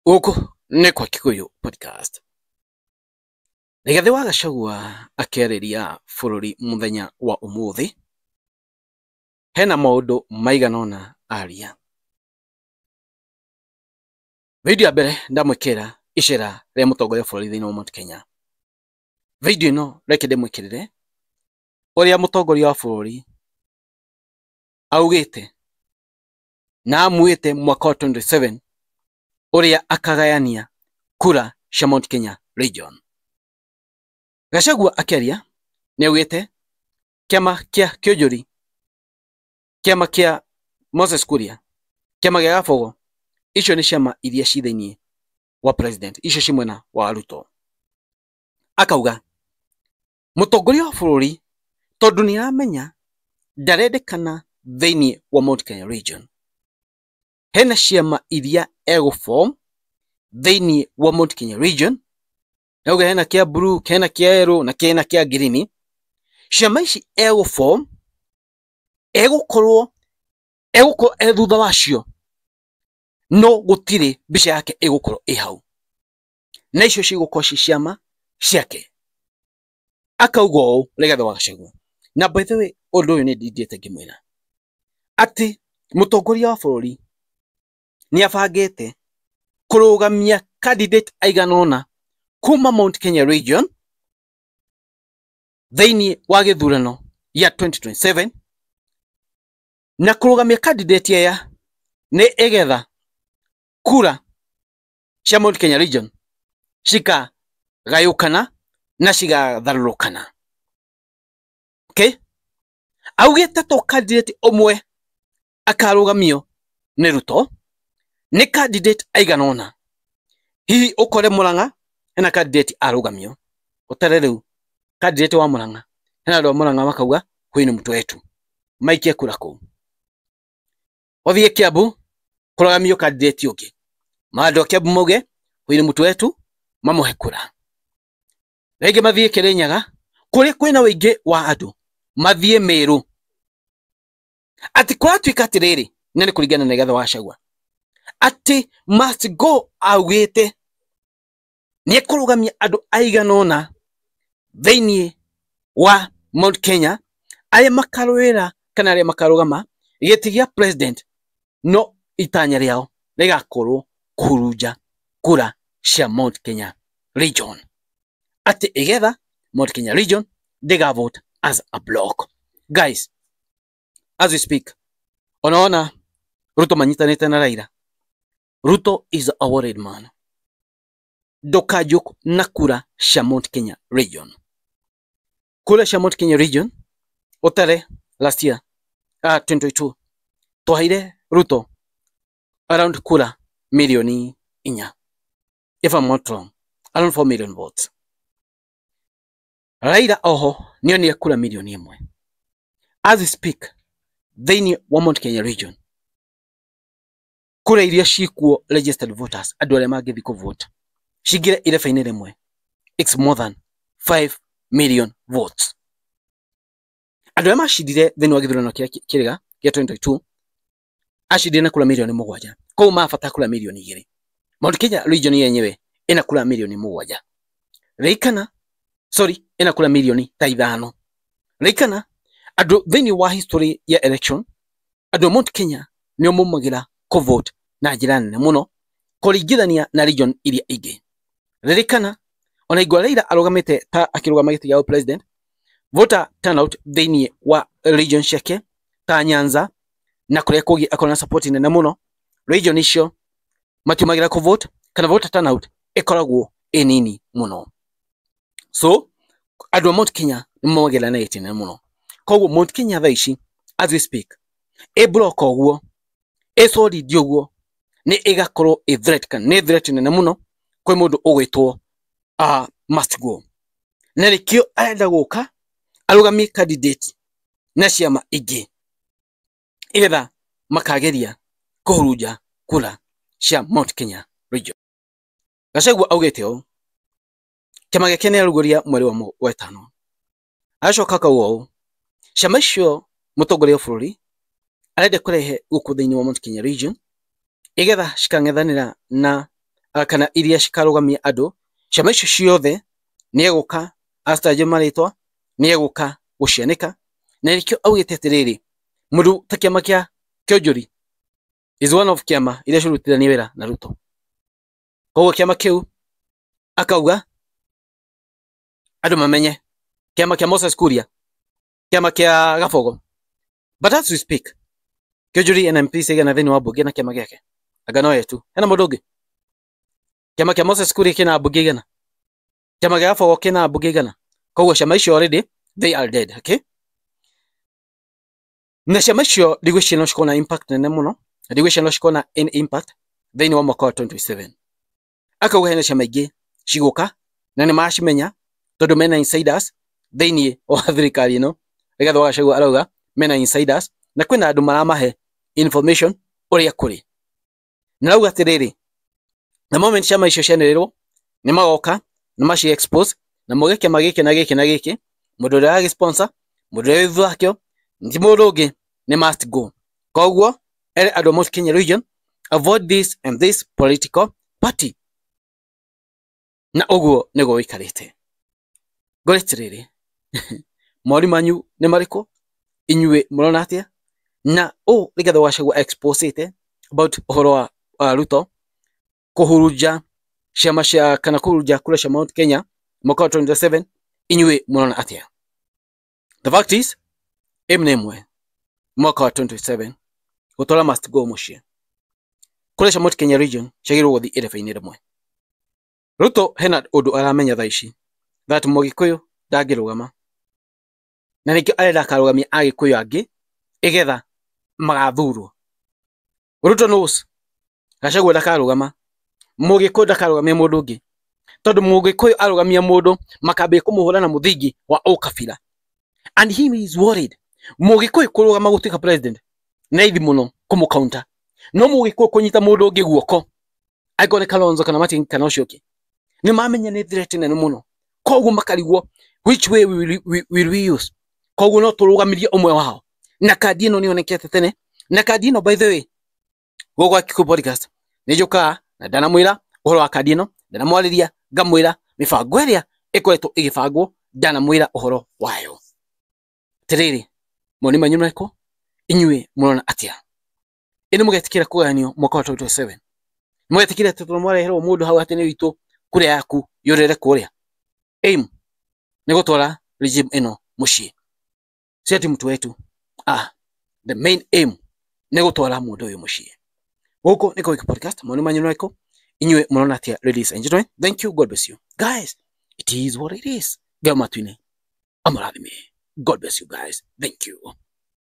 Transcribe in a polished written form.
Gũkũ nĩ kwa Kikuyu Podcast. Rigathĩ wa Gachagua akĩarĩria bũrũri mũthenya wa ũmũthĩ, hena maũndũ maigana ũna aria. Video ya mbere ndamwĩkĩra icera rĩa mũtongoria wa bũrũri thĩinĩ wa Mount Kenya. Video ĩno reke ndĩmwĩkĩrĩre ũrĩa mũtongoria wa bũrũri augĩte na amuĩte mwaka wa 27 ũrĩa akagayania kura cia Mount Kenya region. Gachagua akĩaria nĩ augĩte kĩama kĩa Kĩonjori, kĩama kĩa Moses Kuria, kĩama gĩa Gabogo, icio nĩ ciama iria ci thĩinĩ wa president, icio ci mwena wa Ruto. Akauga mũtongoria wa bũrũri tondũ nĩ aramenya ndarendekana thĩinĩ wa Mount Kenya region, hena ciama iria egũform thĩinĩ wa Mount Kenya region, nauga hena kĩa blue, hena kĩa yellow na hena kĩa green. Ciama ici egũform egũkorwo e thutha wacio, no gũtirĩ mbica yake ĩgũkorwo ĩ hau, na icio cigũkorwo ci ciama ciake. Akauga ũũ Rigathĩ wa Gachagua, na by the way ũndũ ũyũ nĩ ndindĩte ngĩmwĩra atĩ mũtongoria wa bũrũri nĩ abangĩte kũrũgamia candidate aigana ũna kuma Mount Kenya region thĩinĩ wa gĩthurano gĩa 2027, na kũrũgamia candidate aya nĩ ĩgetha kura cia Mount Kenya region cikagayũkana na cigatharũrũkana. Okay? Augĩte to candidate ũmwe akarũgamio nĩ Ruto, nĩ candidate aigana ũna. Hihi ũkore Murang'a hena candidate arũgamio, ũtare rĩu candidate wa Murang'a, hena andũ a Murang'a makauga huyu ni mtu wetu, maikie kura kũu. Ũthiĩ Kiambu kũrũgamio candidate ũngĩ, andũ a Kiambu mauge huyu ni mtu wetu, mamũhe kura. Rĩngĩ mathiĩ Kĩrĩnyaga kũrĩa kwĩna ũingĩ wa andũ, mathiĩ Meru. Atĩ kũratuĩka atĩrĩrĩ, na nĩ kũringana na Rigathĩ wa Gachagua, atĩ must go augĩte nĩ ekũrũgamia andũ aigana ũna thĩinĩ wa Mount Kenya arĩa makarũĩra kana arĩa makarũgama gĩtĩ gĩa president, no itanya rĩao rĩgakorwo kũhurunja kura cia Mount Kenya region, atĩ ĩgetha Mount Kenya region ndĩga vote as a block. Guys, as we speak, onaona Ruto manyitanĩte na Raila. Ruto is a worried man. Ndũkanjoke na kura cia Mount Kenya region. Kura cia Mount Kenya region ũtare last year 2022 twaheire Ruto around kura milioni 4, if I'm not wrong, around 4 million votes. Raila oho nĩonire kura milioni 1. As we speak, thĩinĩ wa Mount Kenya region kura iria cikuo registered voters, andũ arĩa mangĩthiĩ kũ vote cingĩre irebe-inĩ rĩmwe, it's more than 5 million votes. Andũ arĩa macindire thĩinĩ wa gĩthurano kĩrĩa kĩrĩga gĩa 2022 acindire na kura milioni 7, koguo mabata kura milioni 2. Mount Kenya region yenyewe ĩna kura milioni 7. Ririkana, sorry, ĩna kura milioni ta 5. Ririkana andũ thĩinĩ wa history ya election, andũ a Mount Kenya nĩo maumagĩra kũ vote na njĩra nene mũno kũringithania na region iria ingĩ. Ririkana ona igua Raila arũgamĩte ta akĩrũgama gĩtĩ gĩa president, voter turnout thĩinĩ wa region ciake ta Nyanza na kũrĩa kũngĩ akorwo na support nene mũno, region icio matiumagĩra kũ vote kana voter turnout ĩkoragwo ĩ nini mũno. So andũ a Mount Kenya nĩ maumagĩra na rate nene mũno. Koguo Mount Kenya thaa ici as we speak ĩ block ũguo, ĩ solid ũguo, nĩ ĩgakorwo ĩ threat kana nĩ threat nene mũno kwĩ mũndũ ũgwĩtwo must go. Na nĩkĩo arenda gũka arũgamie candidate na ciama ingĩ igetha makageria kũhurunja kura cia Mount Kenya region. Gachagua augĩte ũũ, kĩama gĩake nĩ arugũria mweri wa ĩtano. Agacoka akauga ũũ, ciama icio mũtongoria wa bũrũri arenda kũrehe gũkũ thĩinĩ wa Mount Kenya region igetha cikang'ethanĩra na kana iria cikarũgamia andũ, ciama icio ciothe nĩ egũka acitaje marĩtwa, nĩ egũka gũcianĩka, na nĩkĩo augĩte atĩrĩrĩ, mũndũ ta kĩama kĩa Kĩonjori is one of kĩama iria cirutithania wĩra na Ruto. Koguo kĩama kĩu akauga andũ mamenye kĩama kĩa Moses Kuria, kĩama kĩa Gabogo. But as we speak, Kĩonjori ena MP cigana thĩinĩ wa mbunge na kĩama gĩake? Anga no ye tu. Hena mũndũ ũngĩ? Kĩama kĩa Moses Kuria kĩna mbunge igana? Kĩama kĩa Gabogo kĩna mbunge igana? Koguo ciama icio already they are dead, okay? Na ciama icio ndigwĩciria no cikorwo na impact nene mũno, na ndigwĩciria no cikorwo na any impact thĩinĩ wa mwaka wa 2027. Akauga hena ciama ingĩ cigũka na nĩ maracimenya tondũ mena insiders thĩinĩ wa thirikari ĩno. Rigathĩ wa Gachagua arauga mena insiders na kwĩna andũ maramahe information ũrĩa kũrĩ. Na arauga atĩrĩrĩ, the moment ciama icio cianĩrĩrwo nĩ magoka na maci expose na mauge kĩama gĩkĩ na gĩkĩ na gĩkĩ, mũndũ ũrĩa ũragĩ sponsor, mũndũ ũrĩa wĩ thutha wakĩo ti mũndũ ũngĩ, nĩ must go. Koguo ere andũ a Mount Kenya region, avoid this and this political party. Na ũguo nĩguo wĩikarĩte. Ngore atĩrĩrĩ, mawoni manyu nĩ marĩkũ? Inyuĩ mũrona atĩa? Na ũũ Rigathĩ wa Gachagua exposete about ũhoro wa Ruto kũhurunja ciama cia kana kũhurunja kura cia Mount Kenya mwaka wa 2027, inyuĩ mũrona atĩa? The fact is, aim nĩ ĩmwe, mwaka wa 2027 gũtwara must go mũciĩ. Kura cia Mount Kenya region ciagĩrĩirwo gũthiĩ irebe-inĩ rĩmwe. Ruto hena ũndũ aramenya thaa ici that Mũgĩkũyũ ndangĩrũgama, na nĩkĩo arenda akarũgamia Agĩkũyũ angĩ ĩgetha magathurwo. Ruto knows Gachagua ndakarũgama, Mũgĩkũyũ ndakarũgamia mũndũ ũngĩ, tondũ Mũgĩkũyũ arũgamia mũndũ makambia kũmũhũra na mũthingi wa ũkabira, and he is worried Mũgĩkũyũ kũrũgama gũtuĩka president nĩ raithi mũno kũmũ-counter, no Mũgĩkũyũ kũnyita mũndũ ũngĩ guoko angĩkorwo nĩ Kalonzo kana Matiang'i kana ũcio ũngĩ, nĩ mamenya nĩ threat nene mũno, koguo makarigwo which way will we use. Koguo no tũrũgamirie ũmwe wao, na kandi ĩno nĩ yonekete tene, na kandi ĩno by the way gũkũ gwa Kikuyu Podcast nĩ njũkaga na ndanamwĩra ũhoro wa kandi ĩno, ndanamwarĩria ngamwĩra mĩbango ĩrĩa ĩkoretwo ĩgĩbangwo, ndanamwĩra ũhoro wayo. Atĩrĩrĩ, mawoni manyu marĩkũ? Inyuĩ mũrona atĩa? Ĩ nĩ mũgetĩkĩra kũgayanio mwaka wa 2027? Mũgetĩkĩra atĩ tondũ mwareherwo mũndũ hau atĩ nĩ witũ, kura yaku yũrĩre kũrĩa? Aim nĩ gũtwara regime ĩno mũciĩ, si ati mtu wetu. The main aim nĩ gũtwara mũndũ ũyũ mũciĩ. Gũkũ nĩ Kikuyu Podcast, mawoni manyu nĩ marĩkũ? Inyuĩ mũrona atĩa, ladies and gentlemen? Thank you, God bless you guys. It is what it is. Ngai matu-inĩ amũrathime. God bless you guys. Thank you.